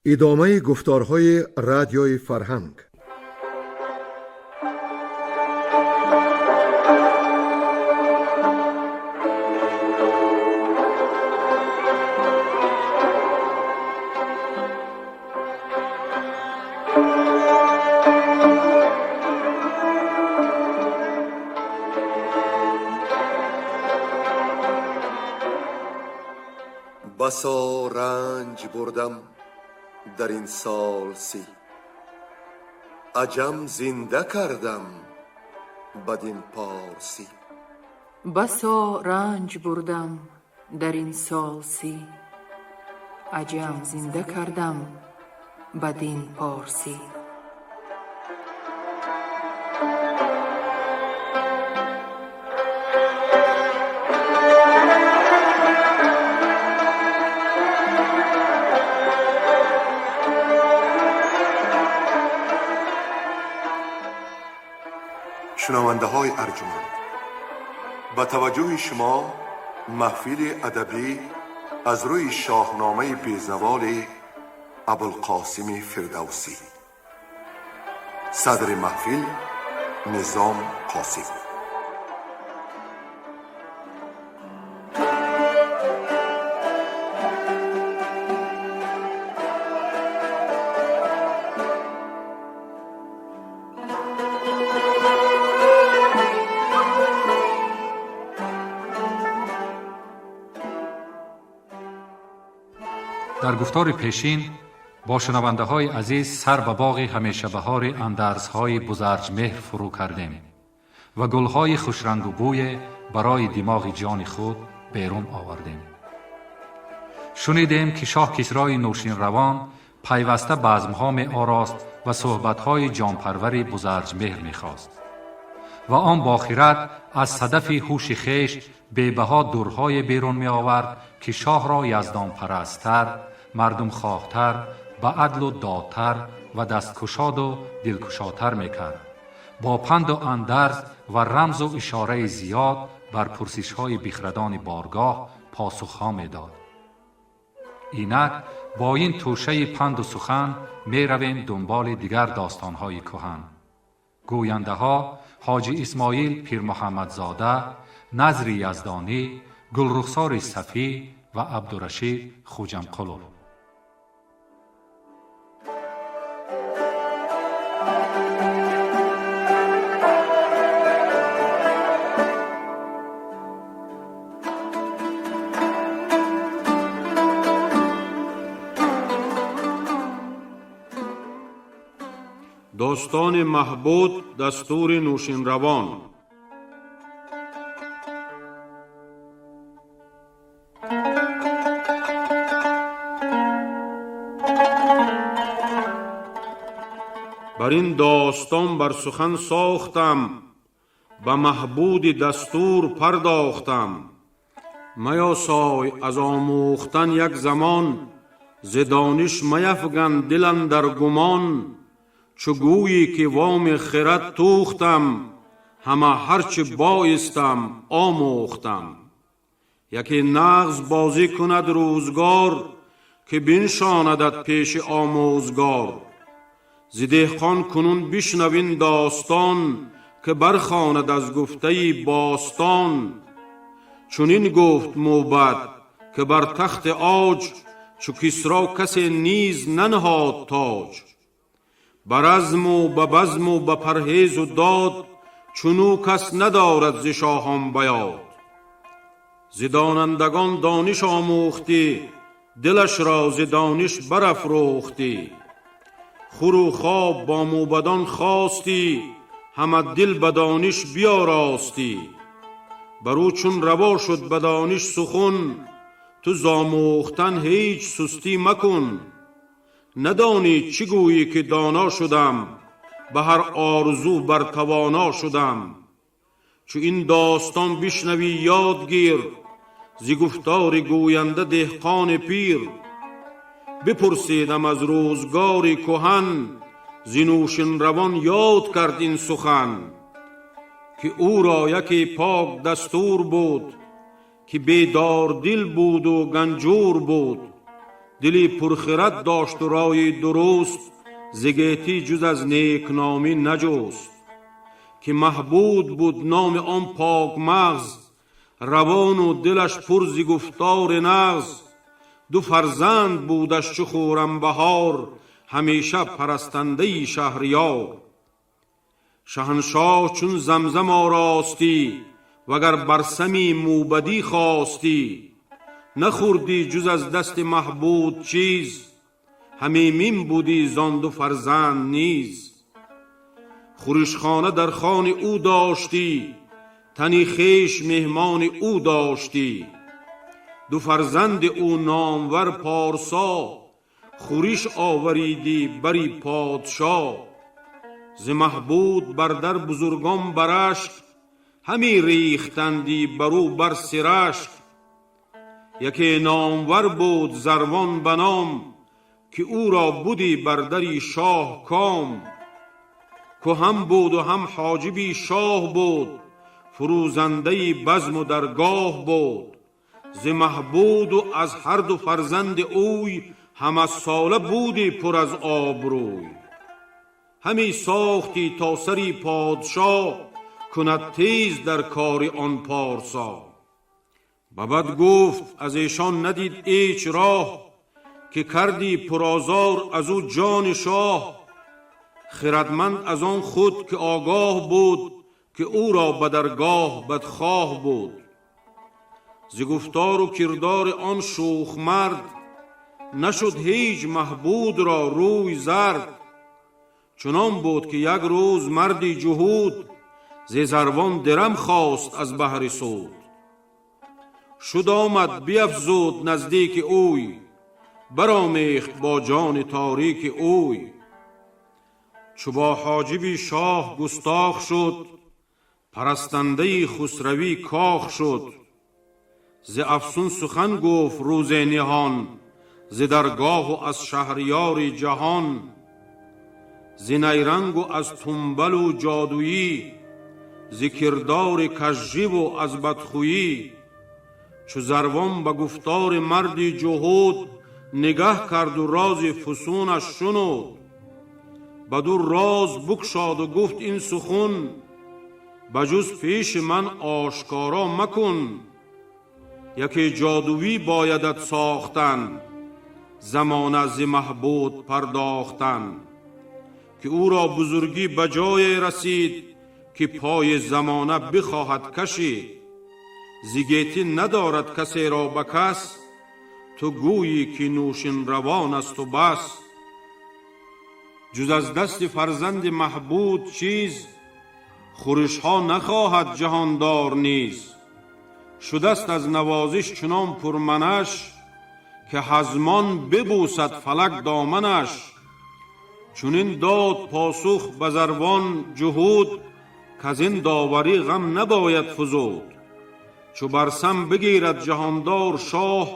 Идомаи гуфторҳои Радиои Фарҳанг. Басо ранҷ бурдам дар ин сол 30, аҷам зинда кардам бадин порсӣ. Басо ранҷ бурдам дар ин сол 30, аҷам зинда кардам бадин порсӣ. Шунавандаҳои арҷманд, ба таваҷҷӯҳи шумо маҳфили адабӣ аз рӯи шоҳномаи безаволи Абулқосими Фирдавсӣ. Садри маҳфил Низом Қосим. Дар гуфтори пешин бо шунавандаҳои азиз сар ба боғи ҳамешабаҳори андарзҳои Бузарҷмеҳр фурӯ кардем ва гулҳои хушрангу бӯе барои димоғи ҷони худ берун овардем. Шунидем, ки шоҳ Кисрои Нӯшинравон пайваста базмҳо меорост ва суҳбатҳои ҷонпарвари Бузарҷмеҳр мехост ва он бохират аз садафи ҳуши хеш бебаҳо дурҳое берун меовард, ки шоҳро яздонпарасттар, мардумхоҳтар, ба адлу додтар ва дасткушоду дилкушотар мекард. Бо панду андарз ва рамзу ишораи зиёд бар пурсишҳои бихрадони боргоҳ посухҳо медод. Инак бо ин тӯшаи панду сухан меравем дунболи дигар достонҳои кӯҳан. Гӯяндаҳо Ҳоҷи Исмоил Пирмуҳаммадзода, Назри Яздонӣ, Гулрухсори Сафӣ ва Абдурашид Хуҷамқулов. Достони маҳбуд дастури Нӯшинравон. Бар ин достон бар сухан сохтам, ба маҳбуди дастур пардохтам. Маясой аз омӯхтан як замон, зи дониш маяфган дил андар гумон. Чу гӯйӣ ки воми хирад тӯхтам, ҳама ҳарчи боистам омӯхтам. Яке нағз бозӣ кунад рӯзгор, ки биншонадат пеши омӯзгор. Зи деҳқон кунун бишнавин достон, ки бархонад аз гуфтаи бостон. Чунин гуфт мӯбад, ки бар тахти оҷ, чу Кисро касе низ нанҳод тоҷ. Ба разму ба базму ба парҳезу дод, чунӯ кас надорад зи шоҳон ба ёд. Зи донандагон дониш омӯхтӣ, дилашро зи дониш барафрӯхтӣ. Хуру хоб бо мӯбадон хостӣ, ҳама дил ба дониш биёростӣ. Бар ӯ чун раво шуд ба дониш сухун, ту зомӯхтан ҳеҷ сустӣ макун. Надонӣ чӣ гӯйӣ ки доно шудам, ба ҳар орзу бар тавоно шудам. Чу ин достон бишнавӣ ёд гир, зи гуфтори гӯянда деҳқони пир. Бипурсидам аз рӯзгори кӯҳан, зи Нӯшинравон ёд кард ин сухан, ки ӯро яке пок дастур буд, ки бедордил буду ганҷур буд. Дили пурхирад дошт ва ройи дуруст, зи гетӣ ҷуз аз некномӣ наҷуст. Ки Маҳбуд буд номи он пок мағз, равону дилаш пур зи гуфтори нағз. Ду фарзанд будаш чу хуррамбаҳор, ҳамеша парастандаи шаҳриёр. Шаҳаншоҳ чун замзам оростӣ, вагар барсами мӯбадӣ хостӣ, нахӯрдӣ ҷуз аз дасти Маҳбуд чиз, ҳамемин будӣ зон ду фарзанд низ. Хӯришхона дар хони ӯ доштӣ, тани хеш меҳмони ӯ доштӣ. Ду фарзанди ӯ номвар порсо, хӯриш оваридӣ бари подшоҳ. Зи Маҳбуд бар дар бузургон барашк, ҳами рехтандӣ бар ӯ бар сирашк. Яке номвар буд Зарвон ба ном, ки ӯро будӣ бар дари шоҳ ком. Куҳан буд ва ҳам ҳоҷиби шоҳ буд, фурӯзандаи базму даргоҳ буд. Зи Маҳбуду аз ҳар ду фарзанди ӯй, ҳамасола будӣ пур аз обрӯй. Ҳами сохтӣ то сари подшоҳ кунад тез дар кори он порсо. Ба бад гуфт аз эшон надид ҳеч роҳ, ки кардӣ пурозор аз ӯ ҷони шоҳ. Хирадманд аз он худ ки огоҳ буд, ки ӯро ба даргоҳ бадхоҳ буд. Зи гуфтору кирдори он шӯх мард, нашуд ҳеҷ Маҳбудро рӯй зард. Чунон буд ки як рӯз марди ҷуҳуд зи Зарвон дирам хост аз баҳри суд. Шуд омад биафзуд наздики ӯй, баромехт бо ҷони торики ӯй. Чу бо ҳоҷиби шоҳ густох шуд, парастандаи хусравӣ кох шуд. Зи афсун сухан гуфт рӯзе ниҳон, зи даргоҳу аз шаҳриёри ҷаҳон. Зи найрангу аз тумбалу ҷодуӣ, зи кирдори кажживу аз бадхӯӣ. Чу Зарвон ба гуфтори марди ҷуҳуд нигаҳ карду рози фусунаш шунуд, баду роз букшоду гуфт ин сухун: ба ҷуз пеши ман ошкоро макун. Яке ҷодувӣ боядат сохтан, замона зи Маҳбуд пардохтан, ки ӯро бузургӣ ба ҷое расид, ки пои замона бихоҳад кашид. Зи гетӣ надорад касеро ба кас, ту гӯйӣ ки нӯшин равон асту бас. Ҷуз аз дасти фарзанди Маҳбуд чиз, хӯришҳо нахоҳад ҷаҳондор низ. Шудаст аз навозиш чунон пурманаш, ки ҳазмон бибӯсад фалак доманаш. Чунин дод посух ба Зарвон ҷуҳуд, каз ин доварӣ ғам набояд фузуд. Чу барсам бигирад ҷаҳондор шоҳ,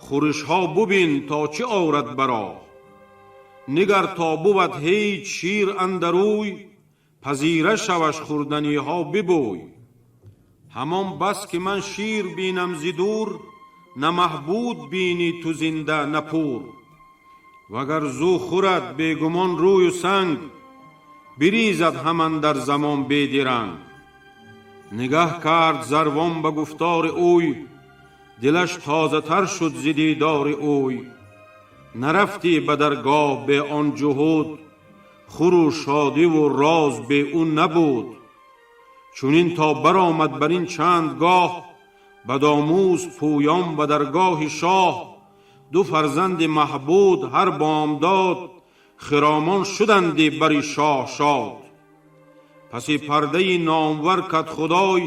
хӯришҳо бубин то чӣ орад бароҳ. Нигар то бувад ҳеҷ шир андарӯй, пазира шаваш хӯрданиҳо бибӯй. Ҳамон бас ки ман шир бинам зи дур, на Маҳбуд бинӣ ту зинда на пур. Вагар зӯ хӯрад бегумон рӯю санг, биризад ҳаман дар замон бедиранг. Нигаҳ кард Зарвон ба гуфтори ӯй, дилаш тозатар шуд зи дидори ӯй. Нарафтӣ ба даргоҳ бе он ҷуҳуд, хуру шодиву роз бе ӯ набуд. Чунин то баромад бар ин чанд гоҳ, бадомӯз пӯён ба даргоҳи шоҳ. Ду фарзанди Маҳбуд ҳар бомдод хиромон шудандӣ бари шоҳ шод. Паси пардаи номвар кадхудой,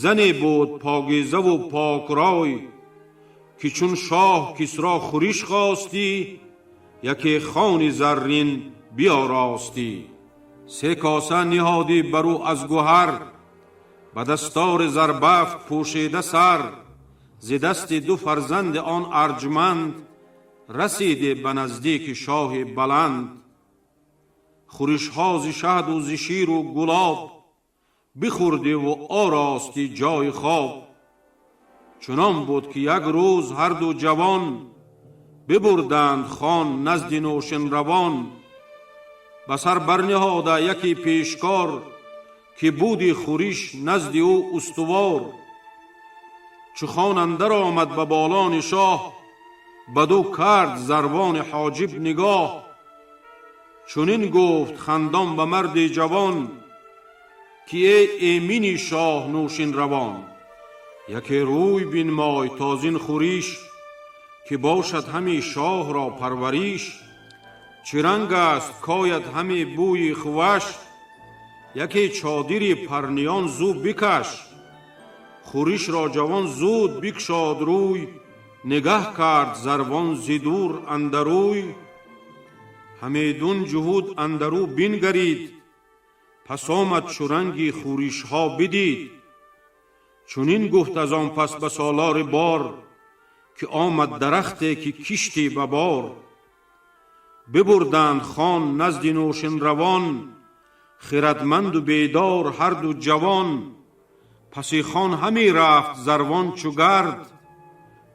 зане буд покизаву покрой, ки чун шоҳ Кисро хӯриш хостӣ, яке хони заррин биёростӣ. Се коса ниҳодӣ бар ӯ аз гӯҳар, ба дастори зарбафт пӯшида сар. Зи дасти ду фарзанди он арҷманд расидӣ ба наздики шоҳи баланд. Хӯришҳо зи шаҳду зи ширу гулоб бихӯрдиву оростӣ ҷои хоб. Чунон буд ки як рӯз ҳарду ҷавон Бибурданд хон назди Нӯшинравон. Ба сар барниҳода яке пешкор, ки буди хӯриш назди ӯ устувор. Чу хон андар омад ба болони шоҳ, бадӯ кард Зарвони ҳоҷиб нигоҳ. Чунин гуфт хандон ба марди ҷавон, ки эй эмини шоҳ Нӯшинравон, яке рӯй бинмой то зин хӯриш, ки бошад ҳами шоҳро парвариш. Чӣ ранг аст кояд ҳами бӯи хуваш, яке чодири парниён зӯ бикаш. Хӯришро ҷавон зуд бикшод рӯй, нигаҳ кард Зарвон зи дур андарӯй. Ҳамедун ҷуҳуд андарӯ бингарид, пас омад чу ранги хӯришҳо бидид. Чунин гуфт аз он пас ба солори бор, ки омад дарахте ки кишти ба бор. Бибурданд хон назди Нӯшинравон, хирадманду бедор ҳарду ҷавон. Паси хон ҳаме рафт Зарвон чу гард,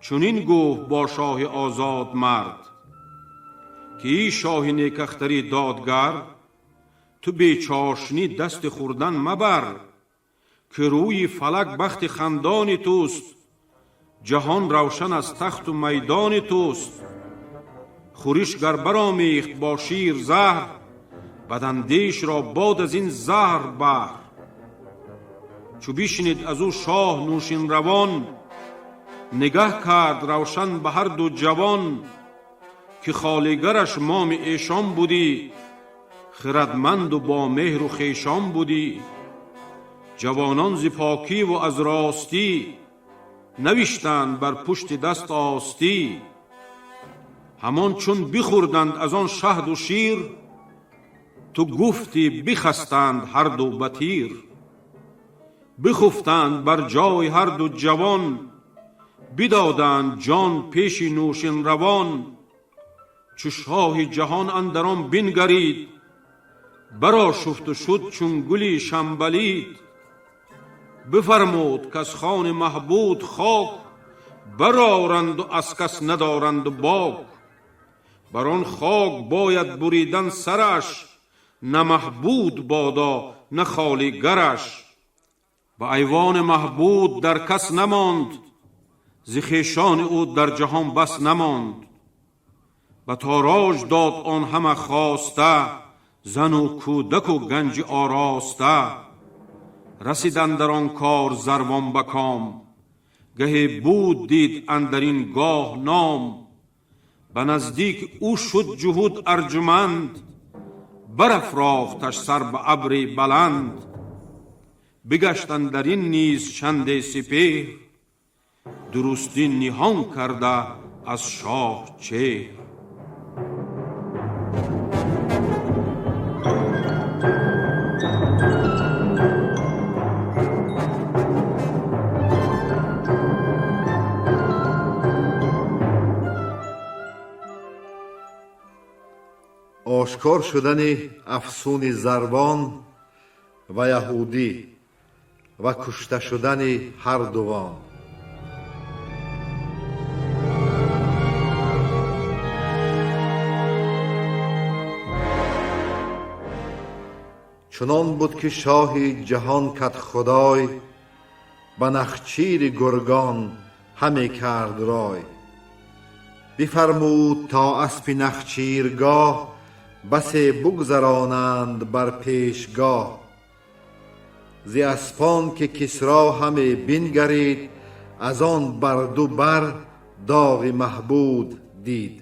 чунин гуфт бо шоҳи озод мард, ки эй шоҳи некахтари додгар, ту бечошнӣ дасти хӯрдан мабар, ки рӯи фалак бахти хандони туст, ҷаҳон равшан аз тахту майдони туст. Хӯриш гар баромехт бо шир заҳр, бадандешро бод аз ин заҳр баҳр. Чу бишнид аз ӯ шоҳ Нӯшинравон, нигаҳ кард равшан ба ҳарду ҷавон, ки холигараш моми эшон будӣ, хирадманду бо меҳру хешон будӣ. Ҷавонон зи покиву аз ростӣ, навиштанд бар пушти даст остӣ. Ҳамон чун бихӯрданд аз он шаҳду шир, ту гуфтӣ бихастанд ҳарду ба тир. Бихуфтанд бар ҷой ҳарду ҷавон, бидоданд ҷон пеши Нӯшинравон. Чу шоҳи ҷаҳон андар он бингарид, барошуфту шуд чун гули шамбалид. Бифармуд каз хони маҳбуд хок, бароранд аз кас надоранд бок. Бар он хок бояд буридан сараш, на маҳбуд бодо на холигараш. Ба айвони маҳбуд дар кас намонд, зи хешони ӯ дар ҷаҳон бас намонд. Ба тороҷ дод он ҳама хоста, зану кӯдаку ганҷи ороста. Расид андар он кор Зарвон ба ком, гаҳе буд дид андар ин гоҳ ном. Ба наздик ӯ шуд ҷуҳуд арҷуманд, барафрохташ сар ба абри баланд. Бигашт андар ин низ чанде сипеҳр, дурустӣ ниҳон карда аз шоҳ чеҳр. Ошкор шудани афсуни Зарвон ва яҳудӣ ва кушта шудани ҳар дувон. Чунон буд, ки шоҳи ҷаҳон кадхудой ба нахчири Гургон ҳаме кард рой. Бифармуд, то аспи нахчиргоҳ басе бугзаронанд бар пешгоҳ. Зи аспон ки Кисро ҳаме бингарид, аз он бар ду бар доғи маҳбуд дид.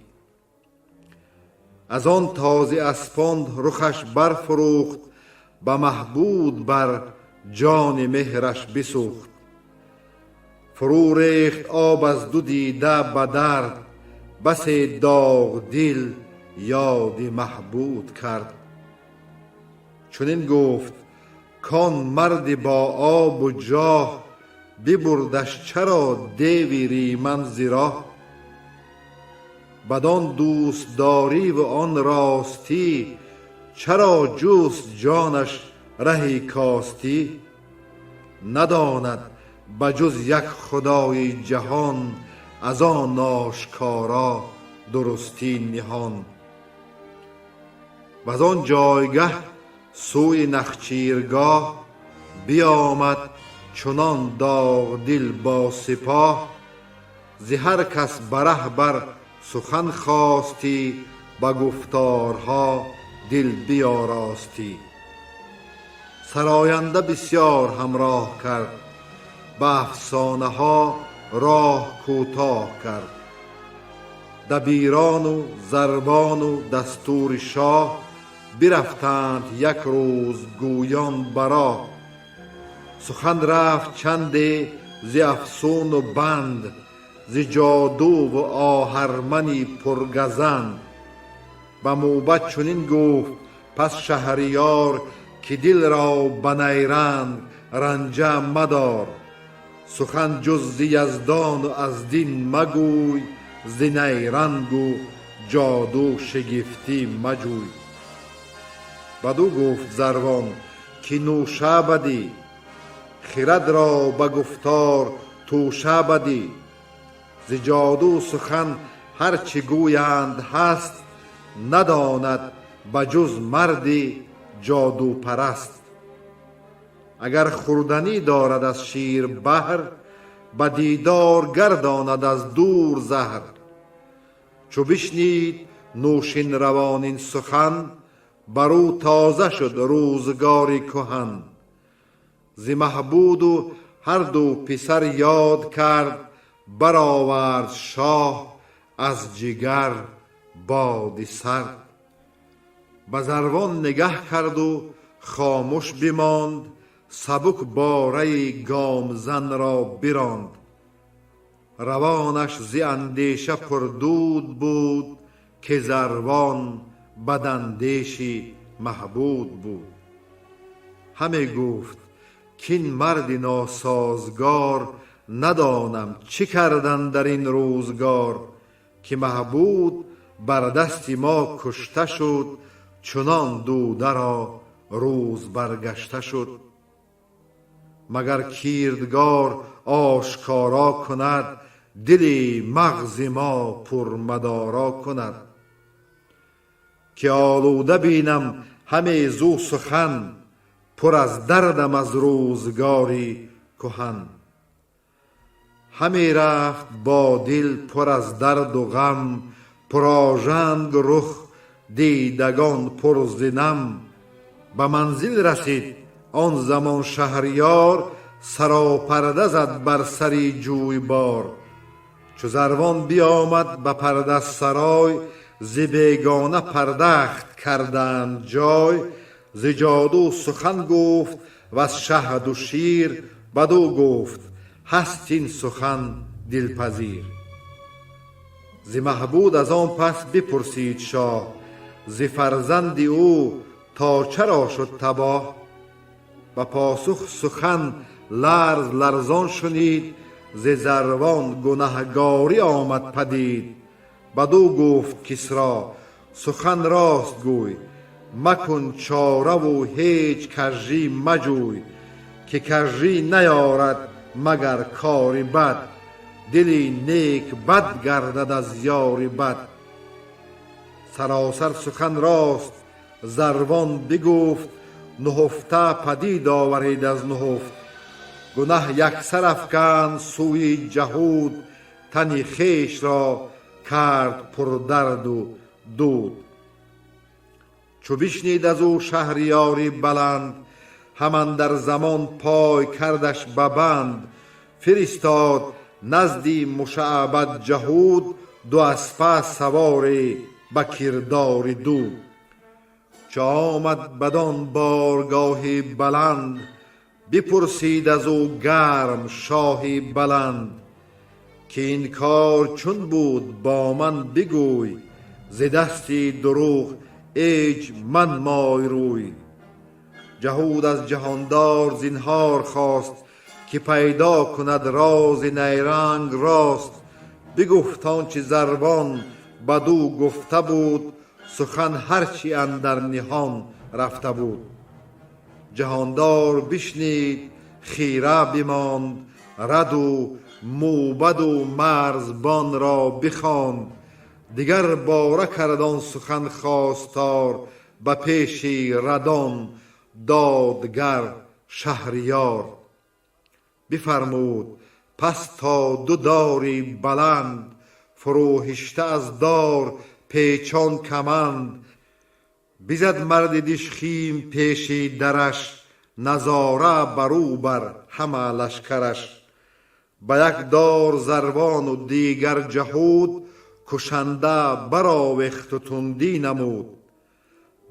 Аз он този аспон рухаш барфурӯхт, ба маҳбуд бар ҷони меҳраш бисӯхт. Фурӯ рехт об аз ду дида ба дард, басе доғ дил ёди маҳбуд кард. Чунин гуфт: кон марди бо обу ҷоҳ бибурдаш чаро деви риман зи роҳ? Бадон дӯстдориву он ростӣ чаро ҷуст ҷонаш раҳи костӣ? Надонад ба ҷуз як худои ҷаҳон аз он ношкоро дурустӣ ниҳон. Ваз он ҷойгаҳ сӯи нахчиргоҳ биёмад чунон доғдил бо сипоҳ. Зи ҳар кас ба раҳ бар сухан хостӣ, ба гуфторҳо дил биёростӣ. Сароянда бисёр ҳамроҳ кард, ба афсонаҳо роҳ кӯтоҳ кард. Дабирону зарбону дастури шоҳ бирафтанд як рӯз гӯён ба роҳ. Сухан рафт чанде зи афсуну банд, зи ҷодуву оҳармани пургазанд. Ба мӯбад чунин гуфт пас шаҳриёр, ки дилро ба найранг ранҷа мадор. Сухан ҷуз зи яздону аз дин магӯй, зи найрангу ҷоду шигифтӣ маҷӯй. Бадӯ гуфт зарвон ки нӯша бадӣ, хирадро ба гуфтор тӯша бадӣ. Зи ҷоду сухан ҳар чӣ гӯянд ҳаст, надонад ба ҷуз марди ҷодупараст. Агар хӯрданӣ дорад аз шир баҳр, ба дидор гардонад аз дур заҳр. Чу бишнид Нӯшинравон ин сухан, бар ӯ тоза шуд рӯзгори куҳан. Зи маҳбуду ҳар ду писар ёд кард, баровард шоҳ аз ҷигар боди сард. Ба зарвон нигаҳ карду хомӯш бимонд, сабук бораи гомзанро биронд. Равонаш зи андеша пурдуд буд, ки зарвон бадандеши маҳбуд буд. Ҳаме гуфт кин марди носозгор, надонам чӣ кардан дар ин рӯзгор, ки маҳбуд бар дасти мо кушта шуд, чунон дударо рӯз баргашта шуд. Магар кирдгор ошкоро кунад, дили мағзи мо пурмадоро кунад. Ки олуда бинам ҳаме зӯ сухан, пур аз дардам аз рӯзгори куҳан. Ҳаме рафт бо дил пур аз дарду ғам, пурожанг рух, дидагон пур зи нам. Ба манзил расид он замон шаҳриёр, саропарда зад бар сари ҷӯйбор. Чу зарвон биёмад ба пардасарой, зи бегона пардахт карданд ҷой. Зи ҷоду сухан гуфт ваз шаҳду шир, бадӯ гуфт ҳаст ин сухан дилпазир. Зи маҳбуд аз он пас бипурсид шоҳ, зи фарзанди ӯ то чаро шуд табоҳ. Ба посух сухан ларз ларзон шунид, зи зарвон гунаҳгорӣ омад падид. Бадӯ гуфт Кисро сухан рост гӯй, макун чораву ҳеҷ кажжӣ маҷӯй, ки кажжӣ наёрад магар кори бад, дили нек бад гардад аз ёри бад. Саросар сухан рост зарвон бигуфт, нуҳуфта падид оварид аз нуҳуфт. Гунаҳ яксар афканд сӯи ҷаҳуд, тани хешро кард пурдарду дуд. Чу бишнид аз ӯ шаҳриёри баланд, ҳам андар замон пой кардаш ба банд. Фиристод назди мушаъбад ҷаҳуд, ду аспа саворе ба кирдори дуд. Чу омад бадон боргоҳи баланд, бипурсид аз ӯ гарм шоҳи баланд, ки ин кор чун буд бо ман бигӯй, зи дасти дурӯғ ҳеҷ манмой рӯй. Ҷаҳуд аз ҷаҳондор зинҳор хост, ки пайдо кунад рози найранг рост. Бигуфт он чи зарвон бадӯ гуфта буд, сухан ҳарчи андар ниҳон рафта буд. Ҷаҳондор бишнид, хира бимонд, раду мӯбаду марзбонро бихонд. Дигар бора кард он сухан хостор, ба пеши Радон додгар Шаҳриёр. Бифармуд пас то ду дори баланд, фурӯҳишта аз дор печон каманд. Бизад марди дишхим пеши дараш, назора бар ӯ бар ҳама лашкараш. Ба як дор Зарвону дигар ҷаҳуд, кушанда баровехту тундӣ намуд.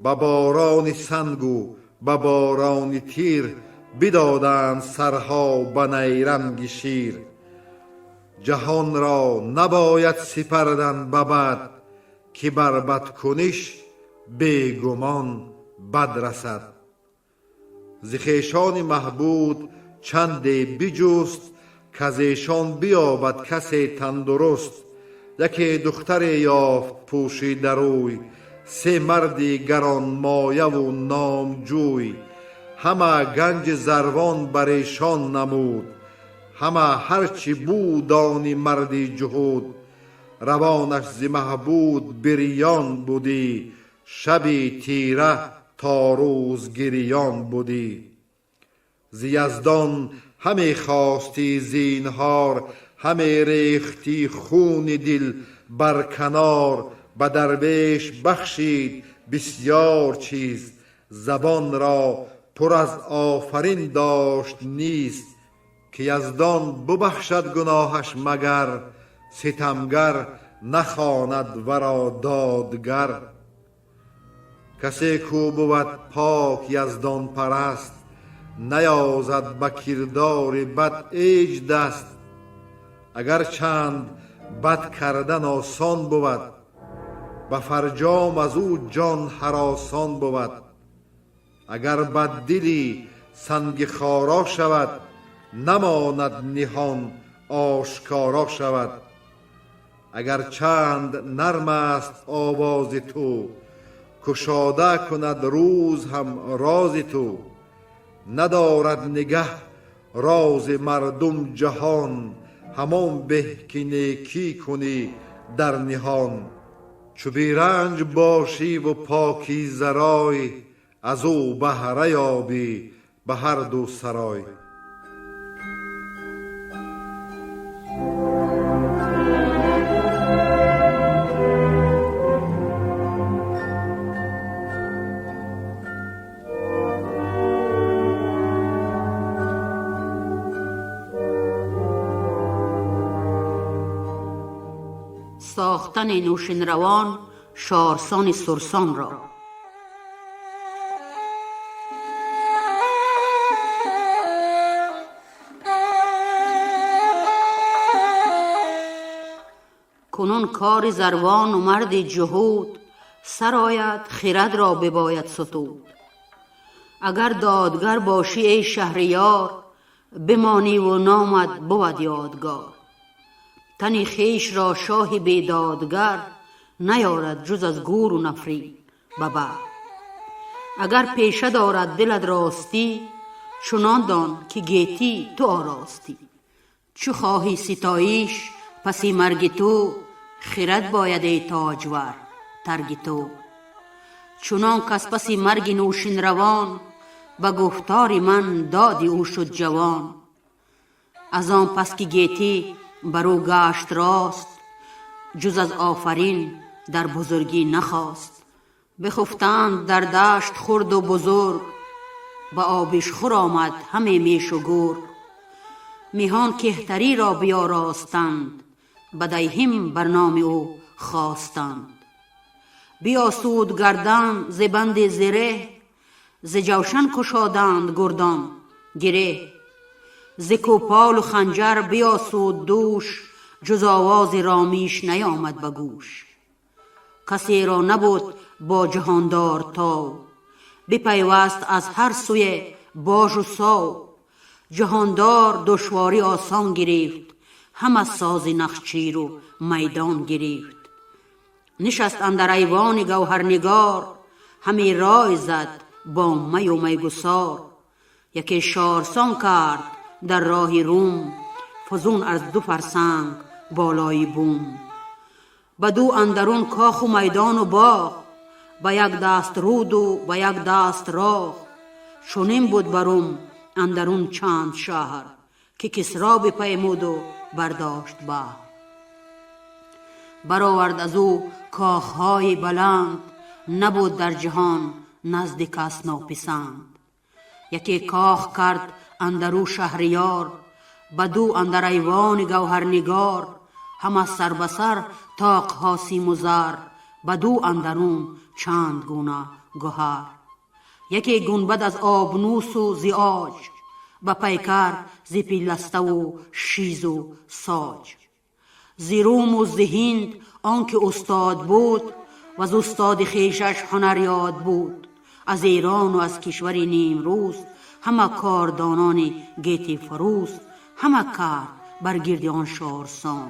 Ба борони сангу ба борони тир, бидоданд сарҳо ба найранги шир. Ҷаҳонро набояд сипардан ба бад, ки бар бадкуниш бегумон бад расад. Зи хешони маҳбуд чанде биҷуст, каз эшон биёбад касе тандуруст. Яке духтаре ёфт пӯшидарӯй, се марди гаронмояву номҷӯй. Ҳама ганҷи Зарвон бар эшон намуд, ҳама ҳарчи буд они марди ҷуҳуд. Равонаш зи маҳбуд бирён будӣ, шаби тира то рӯз гирён будӣ. Зи Яздон ҳаме хостӣ зинҳор, ҳаме рехтӣ хуни дил бар канор. Ба дарвеш бахшид бисёр чиз, забонро пур аз офарин дошт низ. Ки Яздон бубахшад гуноҳаш магар, ситамгар нахонад варо додгар. Касе кӯ бувад пок яздонпараст, наёзад ба кирдори бад ҳеҷ даст. Агар чанд бад кардан осон бувад, ба фарҷом аз ӯ ҷон ҳаросон бувад. Агар баддилӣ санги хоро шавад, намонад ниҳон ошкоро шавад. Агар чанд нарм аст овози ту, кушода кунад рӯз ҳам рози ту. Надорад нигаҳ рози мардум ҷаҳон, ҳамон беҳ ки некӣ кунӣ дар ниҳон. Чу беранҷ бошиву покизарой, аз ӯ баҳра ёбӣ ба ҳар ду сарой. Сохтани Нӯшинравон шорсони Сурсонро. Кунун кори Зарвону марди ҷуҳуд сарояд, хирадро бибояд сутуд. Агар додгар бошӣ, эй шаҳриёр, бимониву номат бувад ёдгор. Тани хешро шоҳи бедодгар наёрад ҷуз аз гуру нафрин ба бар. Агар пеша дорад дилат ростӣ, чунон дон ки гетӣ ту оростӣ. Чу хоҳӣ ситоиш паси марги ту, хирад бояд, эй тоҷвар, тарги ту. Чунон кас паси марги Нӯшинравон, ба гуфтори ман доди ӯ шуд ҷавон. Аз он пас ки гетӣ бар ӯ гашт рост, ҷуз аз офарин дар бузургӣ нахост. Бихуфтанд дар дашт хурду бузург, ба обишхӯр омад ҳаме мешу гург. Меҳон кеҳтариро биёростанд, ба дайҳим бар номи ӯ хостанд. Биосуд гардан зи банди зиреҳ, зи ҷавшан кушоданд гурдон гиреҳ. Зи кӯполу ханҷар биосуд дӯш, ҷуз овози ромиш наёмад ба гӯш. Касеро набуд бо ҷаҳондор тов, бипайваст аз ҳар сӯе божу сов. Ҷаҳондор душворӣ осон гирифт, ҳама сози нахчиру майдон гирифт. Нишаст андар айвони гавҳарнигор, ҳаме рой зад бо маю майгусор. Яке шорсон кард дар роҳи Рум, фузун аз ду фарсанг болои бум. Бадӯ андарун коху майдону боғ, ба як даст руду ба як даст роҳ. Чунин буд барум андарун чанд шаҳр, ки Кисро бипаймуду бардошт баҳр. Баровард аз ӯ кохҳои баланд, набуд дар ҷаҳон назди кас нописанд. Яке кох кард андару шаҳриёр, бадӯ андар айвони гавҳарнигор. Ҳама сар ба сар тоқҳо симу зар, бадӯ андарун чанд гуна гуҳар. Яке гунбад аз обнӯсу зи оҷ, ба пайкар зи пиластаву шизу соҷ. Зи руму зи ҳинд он ки устод буд, ваз устоди хешаш ҳунар ёд буд. Аз эрону аз кишвари нимрӯз, ҳама кордонони гети фурӯз. Ҳама кард бар гирди он шорсон,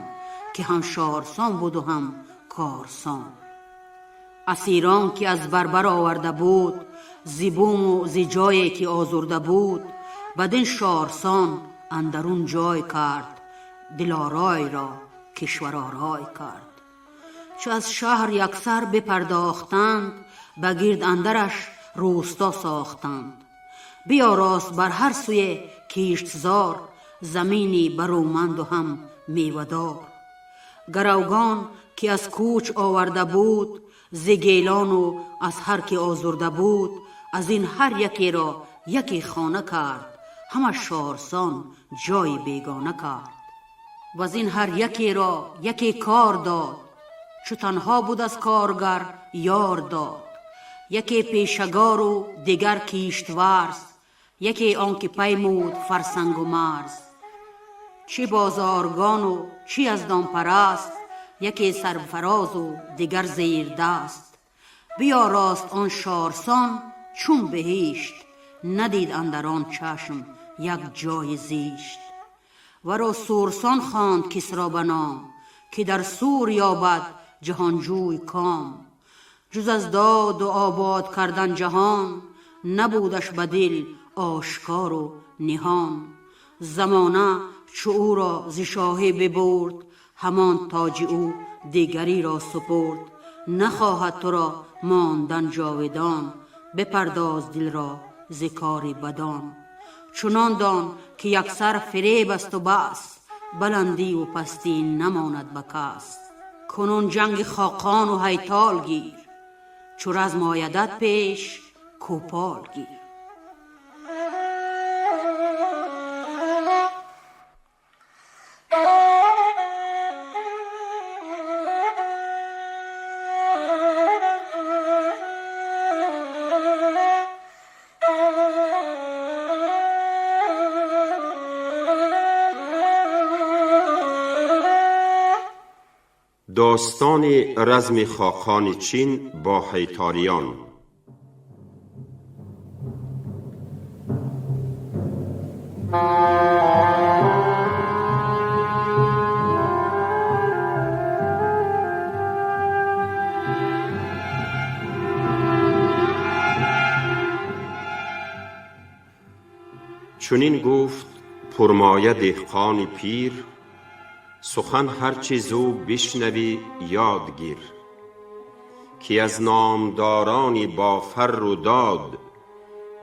ки ҳам шорсон буду ҳам корсон. Асирон ки аз барбар оварда буд, зи буму зи ҷое ки озурда буд, бадин шорсон андарун ҷой кард, дилоройро кишваророй кард. Чу аз шаҳр яксар бипардохтанд, ба гирд андараш рӯсто сохтанд. Биёрост бар ҳар сӯе киштзор, замини барӯманду ҳам мевадор. Гаравгон ки аз кӯч оварда буд, зи гелону аз ҳар ки озурда буд, аз ин ҳар якеро яке хона кард, ҳама шорсон ҷои бегона кард. Ваз ин ҳар якеро яке кор дод, чу танҳо буд аз коргар ёр дод. Яке пешагору дигар киштварз, яке он ки паймуд фарсангу марз. Чӣ бозоргону чӣ аз донпараст, яке сарфарозу дигар зердаст. Биёрост он шорсон чун биҳишт, надид андар он чашм як ҷои зишт. Варо сурсон хонд Кисро ба ном, ки дар сур ёбад ҷаҳонҷӯй ком. Ҷуз аз доду обод кардан ҷаҳон, набудаш ба дил ошкору ниҳон. Замона чу ӯро зи шоҳӣ бибурд, ҳамон тоҷи ӯ дигариро супурд. Нахоҳад туро мондан ҷовидон, бипардоз дилро зи кори бадон. Чунон дон ки яксар фиреб асту бас, баландиву пастӣ намонад ба кас. Кунун ҷанги хоқону ҳайтол гир, чу разм оядат пеш кӯпол гир. Достони разми хоқони Чин бо ҳайтолиён. Чунин гуфт пурмоя деҳқони пир: сухан ҳарчи зу бишнавӣ ёд гир, ки аз номдорони бо фарру дод,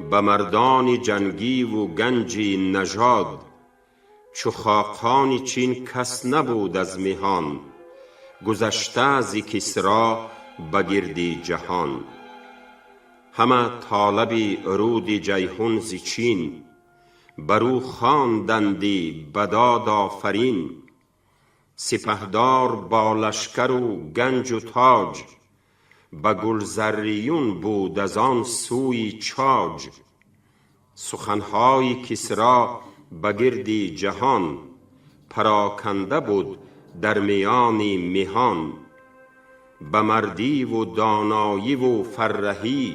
ба мардони ҷангиву ганҷи нажод, чу хоқони Чин кас набуд аз меҳон, гузашта зи Кисро ба гирди ҷаҳон. Ҳама толаби руди Ҷайҳун зи Чин, бар ӯ хонданди ба дод офарин. Сипаҳдор бо лашкару ганҷу тоҷ, ба гулзарриюн буд аз он сӯи чоҷ. Суханҳои Кисро ба гирди ҷаҳон, пароканда буд дар миёни меҳон. Ба мардиву доноиву фарраҳӣ,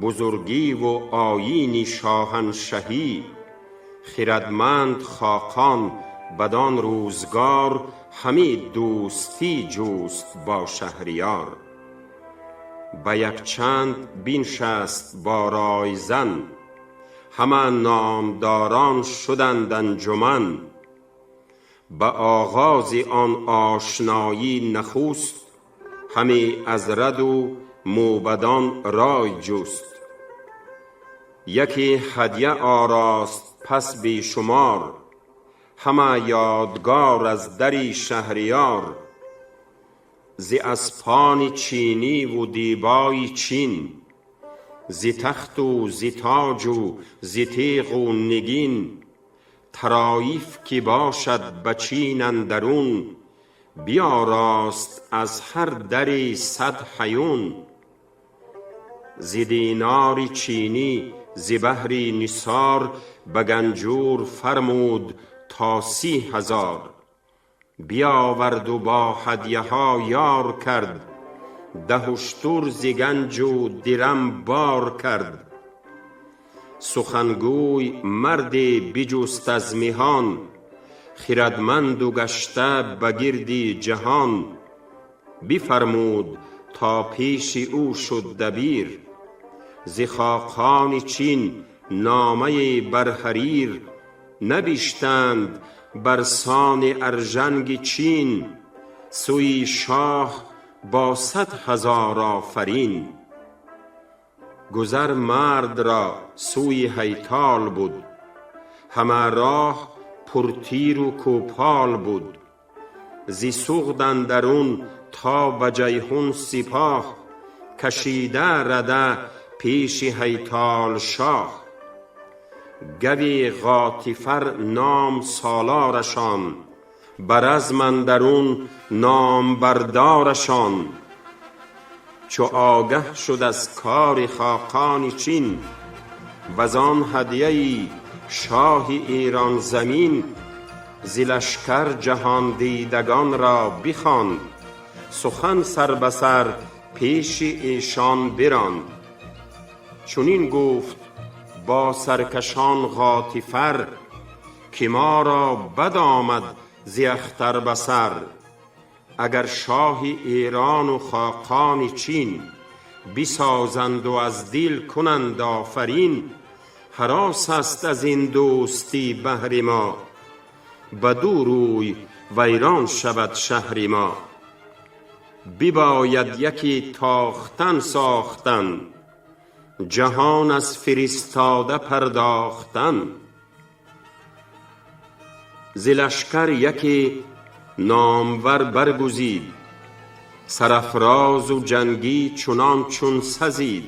бузургиву оини шоҳаншаҳӣ, хирадманд хоқон бадон рӯзгор, ҳамӣ дӯстӣ ҷуст бо шаҳриёр. Ба якчанд биншаст бо ройзан, ҳама номдорон шуданд анҷуман. Ба оғози он ошноӣ нخуст, همی از رد و موبدان رای جست. یکی هدیه آراست پس بی شمار، همه یادگار از دری شهریار. ز اسپان چینی و دیبای چین، ز تخت و ز تاج و ز تیغ و نگین. طرایف که باشد به چین اندرون، بیاراست از هر دری 100 هیون. ز دینار چینی ز بهر نثار، به گنجور فرمود تا 30,000. بیاورد و با هدیه ها یار کرد، 10 اشتر ز گنج و درم بار کرد. سخنگوی مردی بجست از مهان، خردمند و گشته به گرد جهان. بفرمود تا پیش او شد دبیر، ز خاقان چین نامه بر حریر. نبشتند بر سان ارژنگ چین، سوی شاه با 100,000 آفرین. گذر مرد را سوی هیتال بود، همه راه پر تیر و کوپال بود. ز سغد اندرون تا به جیحون سپاه، کشیده رده پیش هیتال شاه. گوی غاتفر نام سالارشان، بر رزم اندرون نام بردارشان. چو آگه شد از کار خاقان چین، وزان هدیه شاه ایران زمین. ز لشکر جهان دیدگان را بخواند، سخن سر به سر پیش ایشان براند. چنین گفت با سرکشان غاتفر، که ما را بد آمد ز اختر به سر. اگر شاه ایران و خاقان چین، بسازند و از دل کنند آفرین. هراس است از این دوستی بهر ما، بدو روی ویران شود شهر ما. بباید یکی تاختن ساختن، جهان از فرستاده پرداختن. ز لشکر یکی نامور برگزید، سرافراز و جنگی چنان چون سزید.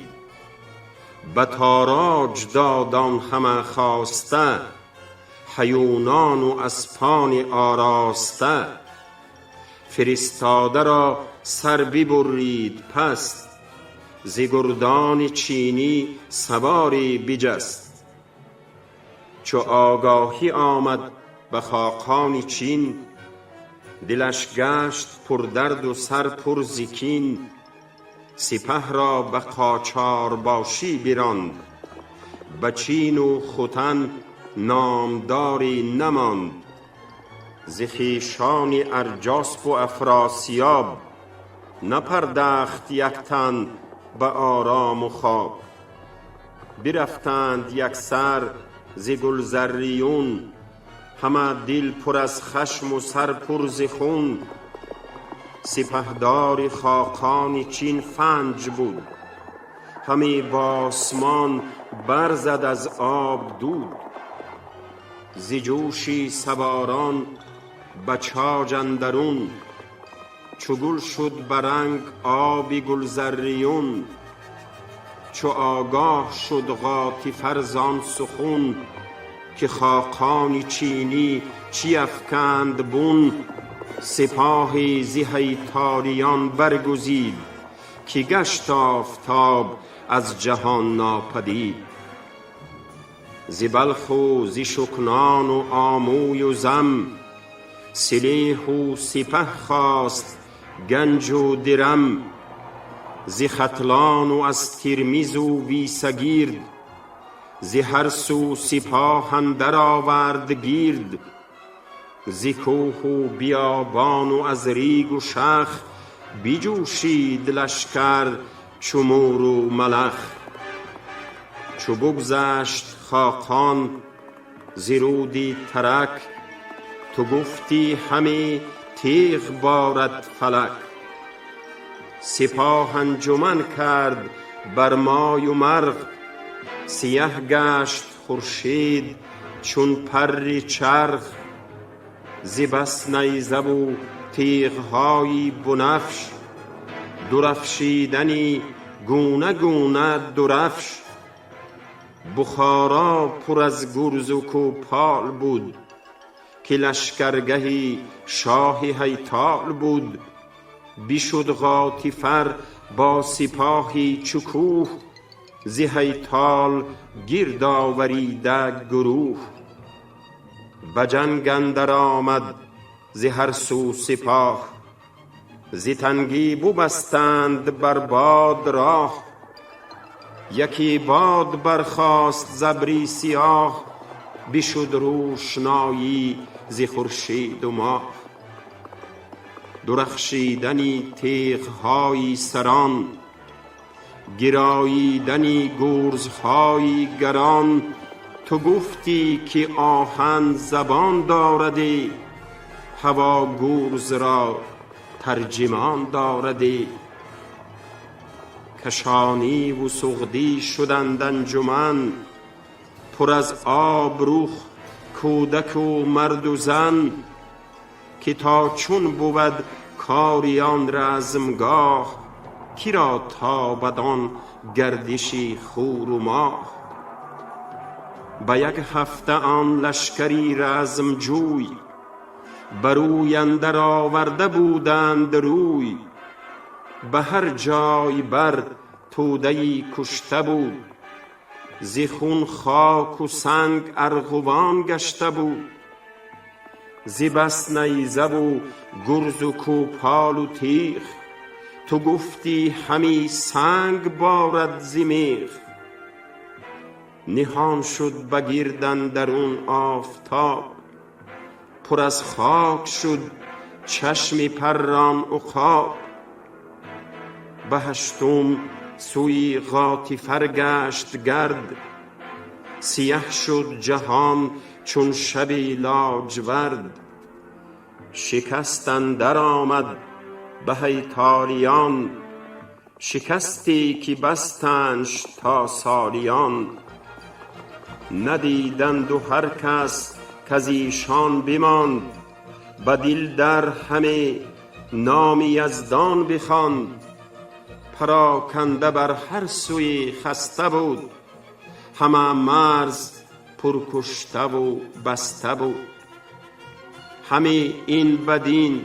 به تاراج داد آن همه خواسته، هیونان و اسپان آراسته. فرستاده را سر ببرید پس، ز گردان چینی سواری بجست. چو آگاهی آمد به خاقان چین، دلش گشت پر درد و سر پر ز کین. سپه را به قاچار باشی براند، به چین و ختن نامداری نماند. ز خویشان ارجاسپ و افراسیاب، نپردخت یک تن به آرام و خواب. برفتند یک سر ز گلزریون، همه دل پر از خشم و سر پر ز خون. سپهدار خاقان چین فنج بود، همی بآسمان برزد از آب دود. ز جوشی سواران به چاج اندرون، چو گل شد برنگ آب گلزریون. چو آگاه شد غاتفر زان سخن، که خاقان چینی چی افکند بن. سپاهی ز هیتالیان برگزید، که گشت آفتاب از جهان ناپدید. ز بلخ و ز شکنان و آموی و زم، سلیح و سپه خواست گنج و درم. ز ختلان و از ترمذ و ویسگیرد، ز هر سو سپاه اندر آورد گیرد. ز کوه و بیابان و از ریگ و شخ، بجوشید لشکر چو مور و ملخ. چو بگذشت خاقان ز رود ترک، تو گفتی همی تیغ بارد فلک. سپاه انجمن کرد بر مای و مرغ، سیه گشت خورشید چون پر چرخ. ز بس نیزه و تیغ های بنفش، درفشیدنی گونه گونه درفش. بخارا پر از گرز و کوپال بود، که لشکرگه شاه هیطال بود. بشد غاتیفر با سپاهی چو کوه، ز هیطال گرد آوریده گروه. به جنگ اندر آمد ز هر سو سپاه، ز تنگی ببستند بر باد راه. یکی باد برخاست ز ابری سیاه، بشد روشنایی ز خورشید و ماه. درخشیدنی تیغ های سران، گراییدنی گرزهای گران. تو گفتی که آهن زبان داردی، هوا گرز را ترجمان داردی. کشانی و سغدی شدند انجمن، پر از آب رخ کودک و مرد و زن. که تا چون بود کار آن رزمگاه، که را تابد آن گردش خور و ماه. به یک هفته آن لشکری رزم جوی، بروی اندر آورده بودند روی. به هر جای بر توده ای کشته بود، ز خون خاک و سنگ ارغوان گشته بود. ز بس نیزه و گرز و کوپال و تیغ، تو گفتی همی سنگ بارد ز میغ. نهان شد به گرد اندرون آفتاب، پر از خاک شد چشم پران عقاب. به هشتم سوی غاتیفر گشت گرد، سیه شد جهان چون شب لاجورد. شکست اندر آمد به هیطالیان، شکستی که بستندش تا سالیان. ندیدند و هر کس کز ایشان بماند، به دل در همه نام یزدان بخواند. پراکنده بر هر سویی خسته بود، همه مرز پرکشته و بسته بود. همی این بدین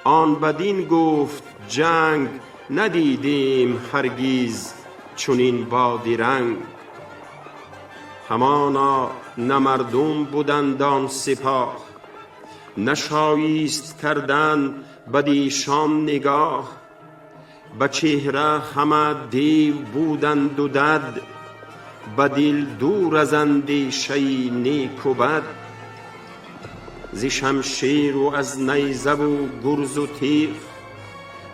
آن بدین گفت جنگ، ندیدیم هرگیز چنین بادرنگ. همانا نه مردم بدند آن سپاه، نشایست کردن بدیشان نگاه. به چهره همه دیو بودند و دد، به دل دور از اندیشه نیک و بد. ز شمشیر و از نیزه و گرز و تیغ،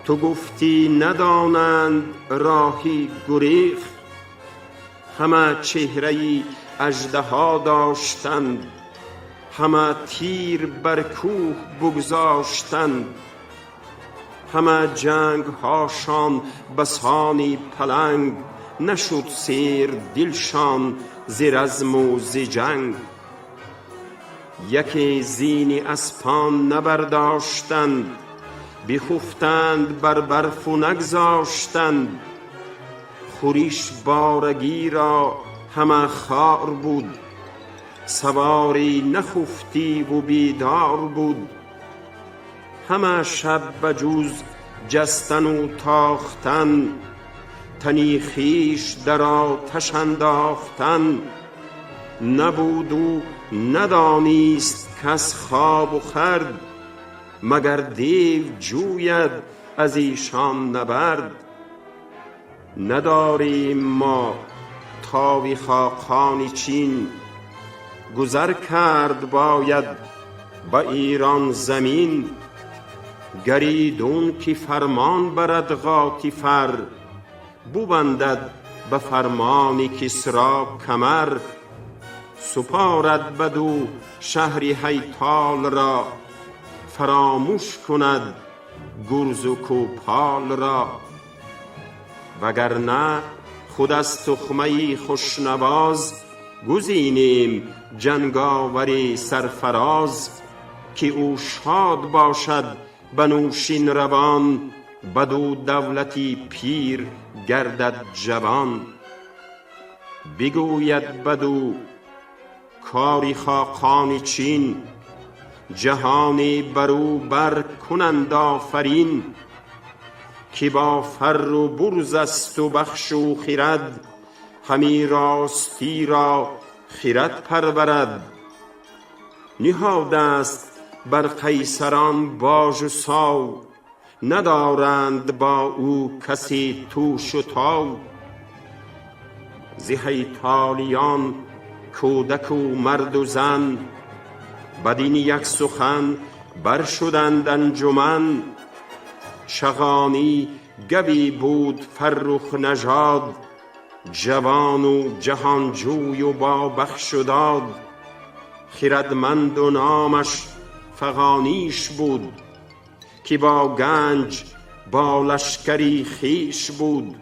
تو گفتی ندانند راهی گریغ. همه چهره اژدها داشتند، همه تیر بر کوه بگذاشتند. همه جنگ هاشان بسانی پلنگ، نشد سیر دلشان ز رزم و ز جنگ. یکی زین اسپان نبرداشتند، بخفتند بر برف و نگذاشتند. خورش بارگی را همه خار بود، سواری نخفتی و بیدار بود. همه شب بجز جستن و تاختن، تنی خویش در آتش انداختن. نبود و ندانیست کس خواب و خورد، مگر دیو جوید از ایشان نبرد. نداریم ما تاو خاقان چین، گذر کرد باید به ایران زمین. گر ایدون که فرمان برد غاتیفر، ببندد به فرمان کسری کمر. سپارد بدو شهری هیتال را، فراموش کند گرز و کوپال را. وگرنه خود از تخمه خوشنواز، گزینیم جنگاوری سرفراز. که او شاد باشد بنوشین روان، بدو دولتی پیر گردد جوان. بگوید بدو کاری خاقان چین، جهانی برو بر کنند آفرین. که با فر و برز است و بخش و خرد، همی راستی را خرد پرورد. نهاده است بر قیصران باژ و ساو، ندارند با او کسی توش و تاو. ز هیتالیان کودک و مرد و زن، بدین یک سخن بر شدند انجمن. چغانی گوی بود فرخ نژاد، جوان و جهانجوی و با بخش و داد. خردمند و نامش فغانیش بود، که با گنج با لشکری خویش بود.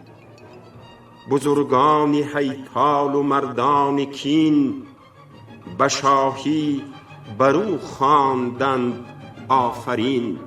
بزرگان هیتال و مردان کین، به شاهی برو خواندند آفرین.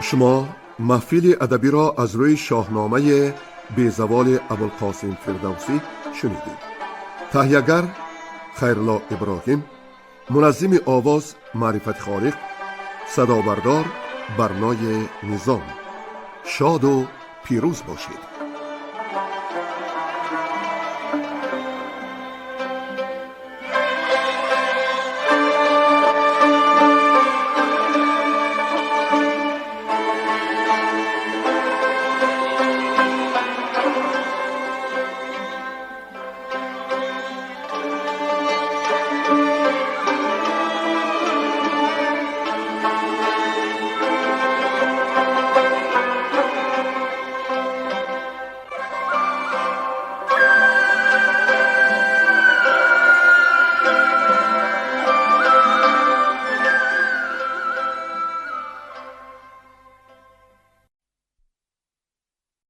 Шумо маҳфили адабиро аз рӯи шоҳномаи безаволи Абулқосим Фирдавсӣ шунидед. Таҳиягар Хайрулло Иброҳим, муназзими овоз Маърифати Холиқ, садобардор Барнои Низом. Шоду пирӯз бошед.